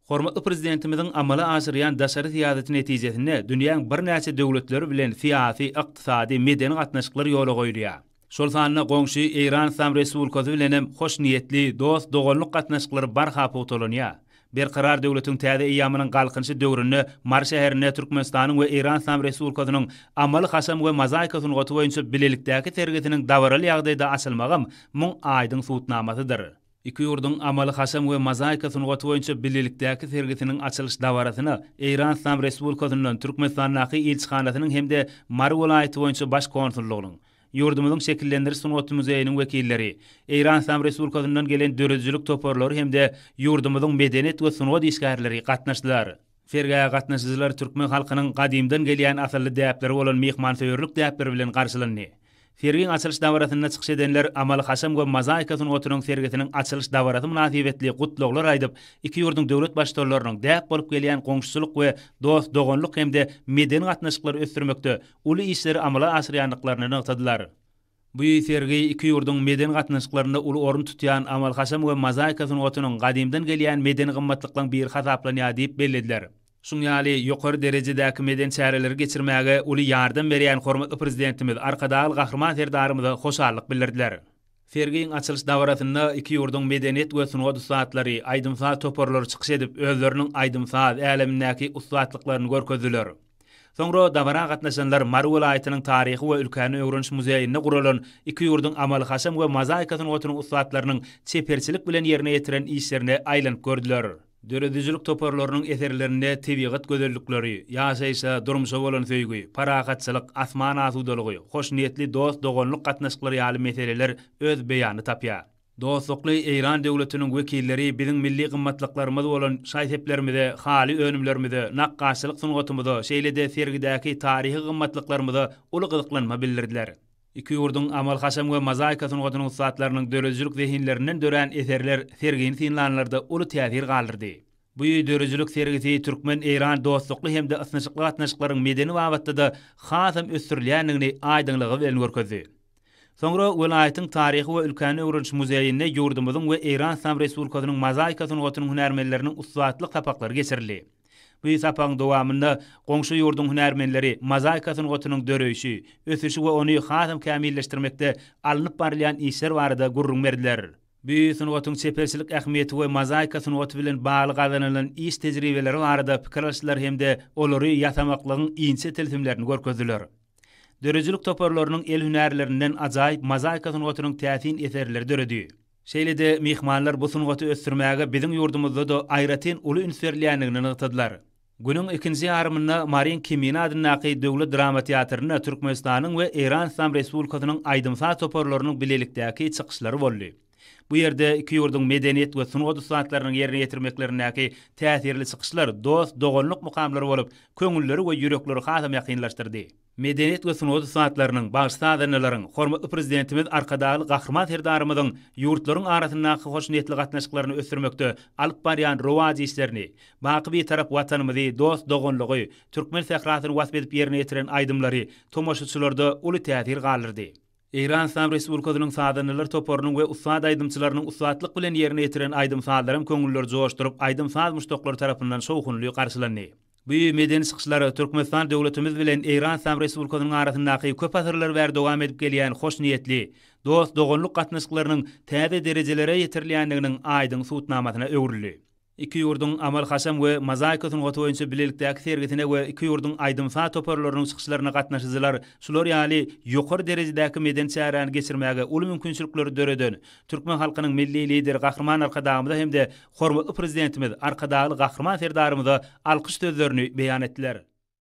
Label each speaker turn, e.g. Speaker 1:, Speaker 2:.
Speaker 1: Hormatly Prezidentimiziň amala aşyrýan daşary syýasaty netijesinde dünýäň birnäçe döwletleri bilen syýasy, ykdysady, medeni gatnaşyklar ýola goýulýar. Şol sanda goňşy Eýran Yslam Respublikasy bilen hem hoşniýetli, dost-doganlyk gatnaşyklary barha pugtalanýar. Berkarar döwletiň täze eýýamynyň Galkynyşy döwründe Mary şäherinde Türkmenistanyň we Eýran Yslam Respublikasynyň amaly-haşam we mozaika sungaty boýunça bilelikdäki sergisiniň dabaraly ýagdaýda açylmagam muň aýdyň subutnamasydyr. Iki ýurduň amaly-haşam we mozaika sungaty boýunça bilelikdäki sergisiniň açylyş dabarasyna Eýran Yslam Respublikasyndan Türkmenistandaky ilçihanasynyň hem-de Mary welaýaty boýunça Baş konsullygynyň, ýurdumyzyň Şekillendiriş sungaty muzeýiniň wekilleri, Eýran Yslam Respublikasyndan gelen döredijilik toparlary hem-de ýurdumyzyň medeniýet we sungat işgärleri gatnaşdylar. Sergä gatnaşyjylar türkmen halkynyň gadymdan gelýän asylly däpleri bolan myhmansöýerlik däpleri bilen garşylandy. Sergiň açylyş dabarasynda çykyş edenler amaly-haşam we mozaika sungatynyň sergisiniň açylyş dabarasy mynasybetli gutlaglar aýdyp, iki ýurduň döwlet Baştutanlarynyň däp bolup gelýän goňşuçylyk we dost-doganlyk hem-de medeni gatnaşyklary ösdürmekde uly işleri amala aşyrýandyklaryny nygtadylar. Bu sergi iki ýurduň medeni gatnaşyklarynda uly orun tutýan amaly-haşam we mozaika sungatynyň gadymdan gelýän medeni gymmatlyklaryň biri hasaplanýar diýip bellediler. Şuň ýaly ýokary derejedäki medeni çäreleri geçirmäge uly ýardam berýän hormatly Prezidentimiz Arkadagly Gahryman Serdarymyza hoşallyk bildirdiler. Sergiň açylyş dabarasynda iki ýurduň medeniýet we sungat ussatlary, aýdym-saz toparlary çykyş edip, özleriniň aýdym-saz älemindäki ussatlyklaryny görkezdiler. Soňra dabara gatnaşanlar Mary welaýatynyň Taryhy we ülkäni öwreniş muzeýinde guralan iki ýurduň amaly-haşam we mozaika sungatynyň ussatlarynyň çeperçilik bilen ýerine ýetiren işlerine aýlanyp gördüler. Döredijilik toparlarynyň eserlerinde tebigat gözellikleri, ýaşaýşa, durmuşa bolan söýgi, parahatçylyk, asman asudalygy, hoşniýetli dost-doganlyk gatnaşyklary ýaly meseleler öz beýanyny tapýar. Dostlukly Eýran döwletiniň wekilleri biziň milli gymmatlyklarymyz bolan şaý-seplerimize, haly önümlerimize, nakgaşçylyk sungatymyza, şeýle-de sergidäki taryhy gymmatlyklarymyza uly gyzyklanma bildirdiler. Iki ýurduň amaly-haşam we mozaika sungatynyň ussatlarynyň döredijilik zehinlerinden dörän eserler sergini synlanlarda uly täsir galdyrdy. Bu döredijilik sergisi türkmen-eýran dostlukly hem-de ysnyşykly gatnaşyklaryň medeni babatda-da hasam ösdürilýändigini aýdyňlygy bilen görkezdi. Soňra welaýatyň Taryhy we ülkäni öwreniş muzeýinde ýurdumyzyň we Eýran Yslam Respublikasynyň mozaika sungatynyň hünärmenleriniň ussatlyk sapaklary geçirildi. Bu sapagyň dowamynda goňşy ýurduň hünärmenleri mozaika sungatynyň döreýşi, ösüşi we ony hasam kämilleşdirmekde alnyp barylýan işler barada gürrüň berdiler. Bu sungatyň çeperçilik ähmiýeti we mozaika sungaty bilen bagly gazanylan iş tejribeleri barada pikir alyşdylar hem-de olary ýasamaklygyň inçe tilsimlerini görkezdiler. Döredijilik toparlarynyň el hünärlerinden ajaýyp mozaika sungatynyň täsin eserleri döredi. Şeýle-de myhmanlar bu sungaty ösdürmäge biziň ýurdumyzda-da aýratyn uly üns berilýändigini nygtadylar. Günüň ikinji ýarymynda Maryň Kemine adyndaky döwlet drama teatrynda Türkmenistanyň we Eýran Yslam Respublikasynyň aýdym-saz toparlarynyň bilelikdäki çykyşlary boldy. Bu ýerde iki ýurduň medeniýet we sungat ussatlarynyň ýerine ýetirmeklerindäki täsirli çykyşlar dost-doganlyk mukamlary bolup, köňülleri we ýürekleri hasam ýakynlaşdyrdy. Medeniýet we sungat ussatlarynyň, bagşy-sazandalaryň, hormatly Prezidentimiz Arkadagly Gahryman Serdarymyzyň ýurtlaryň arasyndaky hoşniýetli gatnaşyklaryny ösdürmekde alyp barýan rowaç işlerini, baky Bitarap Watanymyzy, dost-doganlygy, türkmen sährasyny wasp edip ýerine ýetiren aýdymlary tomaşaçylarda uly täsir galdyrdy. Eýran Yslam Respublikasynyň sazandalar toparynyň we ussat aýdymçylarynyň ussatlyk bilen ýerine ýetiren aýdym-sazlaram köňülleri joşduryp, aýdym-saz muşdaklary tarapyndan şowhunly garşylandy. Bu medeni çykyşlar Türkmenistan döwletimiz bilen Eýran Yslam Respublikasynyň arasyndaky köp asyrlar bäri dowam edip gelýän hoşniýetli, dost-doganlyk gatnaşyklarynyň täze derejelere ýetirilýändiginiň aýdyň subutnamasyna öwrüldi. Iki ýurduň amaly-haşam we mozaika sungaty boýunça bilelikdäki sergisine we iki ýurduň aýdym-saz toparlarynyň çykyşlaryna gatnaşyjylar şular ýaly ýokary derejedäki medeni çäräni geçirmäge uly mümkinçilikleri döreden türkmen halkynyň Milli Lideri Gahryman Arkadagymyza hem-de hormatly Prezidentimiz Arkadagly Gahryman Serdarymyza alkyş sözlerini beýan etdiler.